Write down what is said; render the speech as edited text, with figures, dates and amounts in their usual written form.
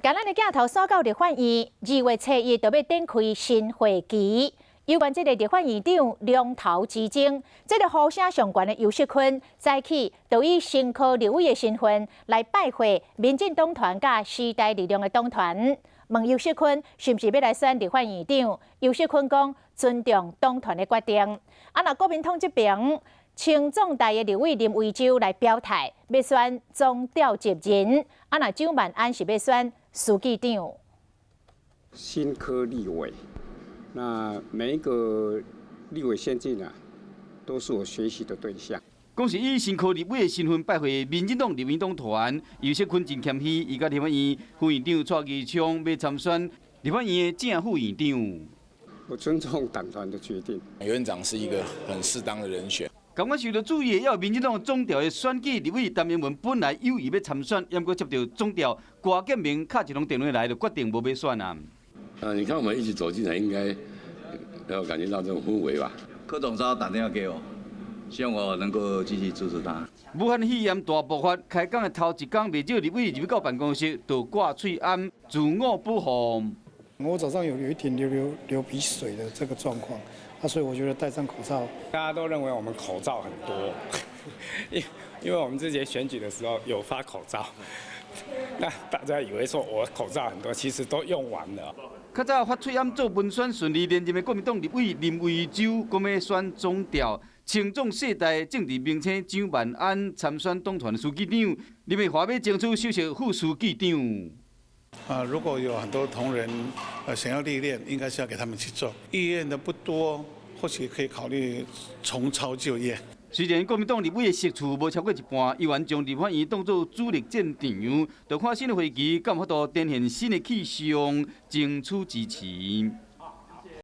共咱的鏡頭掃到立法院，2月初1就欲展開新會期。有關這个立法院長龍頭之爭，這个呼聲上懸的游錫堃，早起就以新科立委的身份來拜會民進黨團佮時代力量的黨團，問游錫堃是毋是欲來選立法院長？游錫堃講尊重黨團的決定。啊，若國民黨這邊，親總台的立委林為洲來表態，欲選總召集人。啊，若蔣萬安是欲選書記長。新科立委，那每一個立委先進啊，都是我學習的對象。講是以新科立委的身份拜會民進黨立院黨團，游錫堃真謙虛，伊佮立法院副院長蔡其昌欲參選立法院的正副院長。我尊重黨團的決定。院長是一個很適當的人選。共款受到注意的，猶有民進黨總召的選舉立委陳英文，本來有意欲參選，毋過接到總召郭建明敲一通電話來，就決定無欲選啊。啊，你看我們一起走進來，應該要感覺到這種氛圍吧？柯總召打電話給我，希望我能夠繼續支持他。武漢肺炎大爆發，開工的頭一工，袂少立委入到辦公室，就掛喙罨，自我保護。我早上有一點流鼻水的這個狀況，啊，所以我覺得戴上口罩。大家都認為我們口罩很多，因為我們之前選舉的時候有發口罩，那大家以為說我口罩很多，其實都用完了。較早發喙罨做文宣順利連任的國民黨立委林為洲，講欲選總召，親總世代政治明星蔣萬安參選黨團書記長，林奕華欲爭取首席副書記長。啊，如果有很多同仁想要歷練，應該是要給他們去做。意願的不多，或許可以考慮重操舊業。雖然國民黨立委的席次無超過一半，猶原將立法院當做主力戰場，就看新的會期敢有法度展現新的氣象，爭取支持。